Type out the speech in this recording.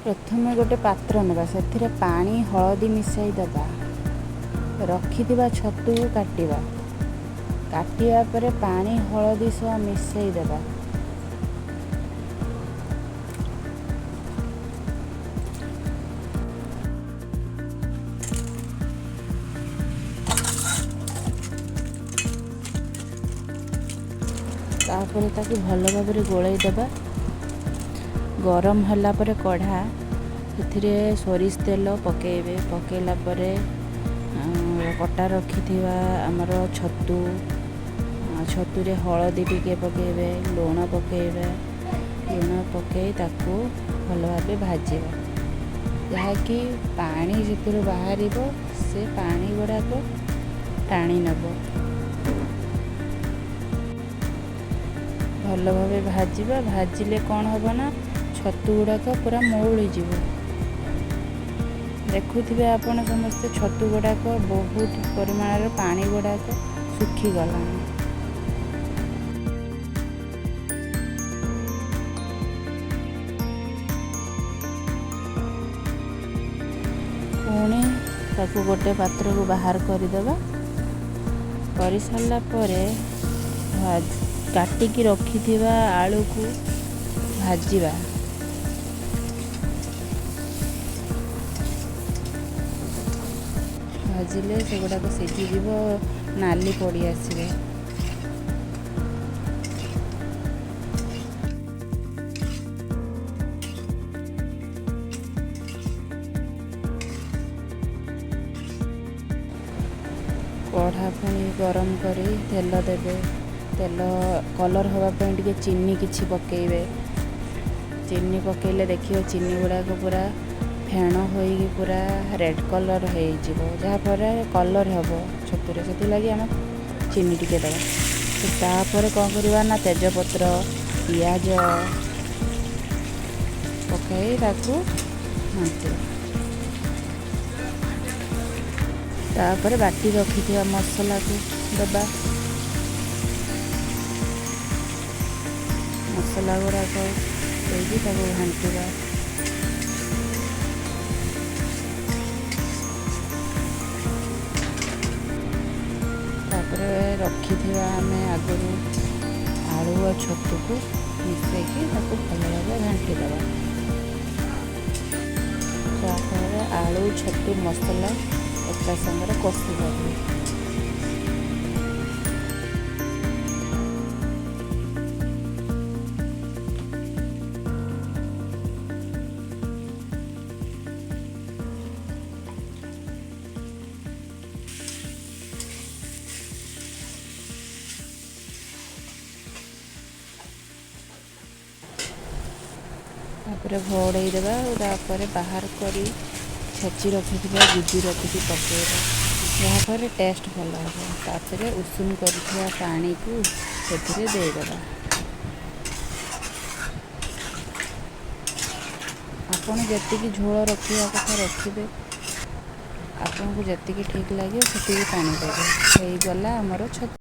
ପ୍ରଥମେ ଗୋଟେ ପାତ୍ର ନେବା, ସେଥିରେ ପାଣି ହଳଦୀ ମିଶାଇ ଦେବା। ରଖିଥିବା ଛତୁକୁ କାଟିବା। କାଟିବା ପରେ ପାଣି ହଳଦୀ ସହ ମିଶାଇ ଦେବା। ତାପରେ ତାକୁ ଭଲ ଭାବରେ ଗୋଳେଇ ଦେବା। ଗରମ ହେଲା ପରେ କଢ଼ା, ସେଥିରେ ସୋରିଷ ତେଲ ପକାଇବେ। ପକାଇଲା ପରେ କଟା ରଖିଥିବା ଆମର ଛତୁ, ଛତୁରେ ହଳଦୀ ଟିକେ ପକାଇବେ, ଲୁଣ ପକାଇବେ। ଲୁଣ ପକାଇ ତାକୁ ଭଲ ଭାବେ ଭାଜିବା, ଯାହାକି ପାଣି ସେଥିରୁ ବାହାରିବ, ସେ ପାଣି ଗୁଡ଼ାକ ଟାଣି ନେବ। ଭଲ ଭାବେ ଭାଜିବା। ଭାଜିଲେ କ'ଣ ହେବ ନା, ଛତୁ ଗୁଡ଼ାକ ପୁରା ମଉଳିଯିବ। ଦେଖୁଥିବେ ଆପଣ ସମସ୍ତେ, ଛତୁ ଗୁଡ଼ାକ ବହୁତ ପରିମାଣର ପାଣି ଗୁଡ଼ାକ ଶୁଖିଗଲାଣି। ପୁଣି ତାକୁ ଗୋଟେ ପାତ୍ରକୁ ବାହାର କରିଦେବା। କରିସାରିଲା ପରେ କାଟିକି ରଖିଥିବା ଆଳୁକୁ ଭାଜିବା। ଭାଜିଲେ ସେଗୁଡ଼ାକ ସିଝିଯିବ, ନାଲି ପଡ଼ି ଆସିବ। କଢ଼ା ପୁଣି ଗରମ କରି ତେଲ ଦେବେ। ତେଲ କଲର୍ ହେବା ପାଇଁ ଟିକେ ଚିନି କିଛି ପକାଇବେ। ଚିନି ପକାଇଲେ ଦେଖିବେ ଚିନି ଗୁଡ଼ାକ ପୁରା ଫେଣ ହୋଇକି ପୁରା ରେଡ଼୍ କଲର୍ ହେଇଯିବ, ଯାହାଫଳରେ କଲର୍ ହେବ ଛତୁରେ। ସେଥିଲାଗି ଆମେ ଚିନି ଟିକେ ଦେବା। ତାପରେ କ'ଣ କରିବା ନା, ତେଜପତ୍ର, ପିଆଜ ପକାଇ ତାକୁ ଘାଣ୍ଟିବା। ତାପରେ ବାଟି ରଖିଥିବା ମସଲାକୁ ଦେବା। ମସଲା ଗୁଡ଼ାକ ଦେଇକି ତାକୁ ଘାଣ୍ଟିବା। ତାପରେ ରଖିଥିବା ଆମେ ଆଗରୁ ଆଳୁ ଆଉ ଛତୁକୁ ମିଶାଇକି ତାକୁ ଭଲ ଭାବେ ଘାଣ୍ଟି ଦେବା, ଯାହାଫଳରେ ଆଳୁ, ଛତୁ, ମସଲା ଏକା ସାଙ୍ଗରେ କଷି ପାରିବେ। ତାପରେ ଘୋଡ଼େଇ ଦେବା ଆଉ ତାପରେ ବାହାର କରି ଛେଚି ରଖିଥିବା ଗୁଜୁରାତିକି ପକାଇବା, ଯାହାଫଳରେ ଟେଷ୍ଟ ଭଲ ହେବ। ତାପରେ ଉଷୁମ କରିଥିବା ପାଣିକୁ ସେଥିରେ ଦେଇଦେବା। ଆପଣ ଯେତିକି ଝୋଳ ରଖିବା କଥା ରଖିବେ, ଆପଣଙ୍କୁ ଯେତିକି ଠିକ୍ ଲାଗିବ ସେତିକି ପାଣି ଦେବେ। ହେଇଗଲା ଆମର ଛତୁ।